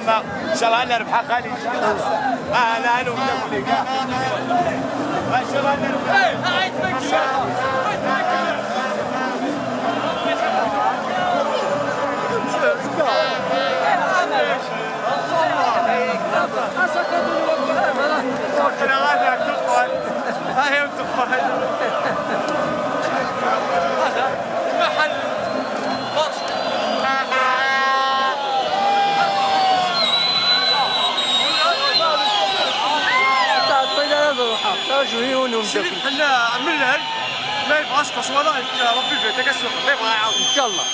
العامة ان شاء الله انا ربحها خالي ان شاء الله. انا انا وتاكل كاع ان شاء الله انا ربحها. انا غادي التفاح، ها هي التفاح. هذا محل فرش. حنا من الهل ما يبغاش كسوة ربي فيه تكسر ما يبغى يعاود ان شاء الله.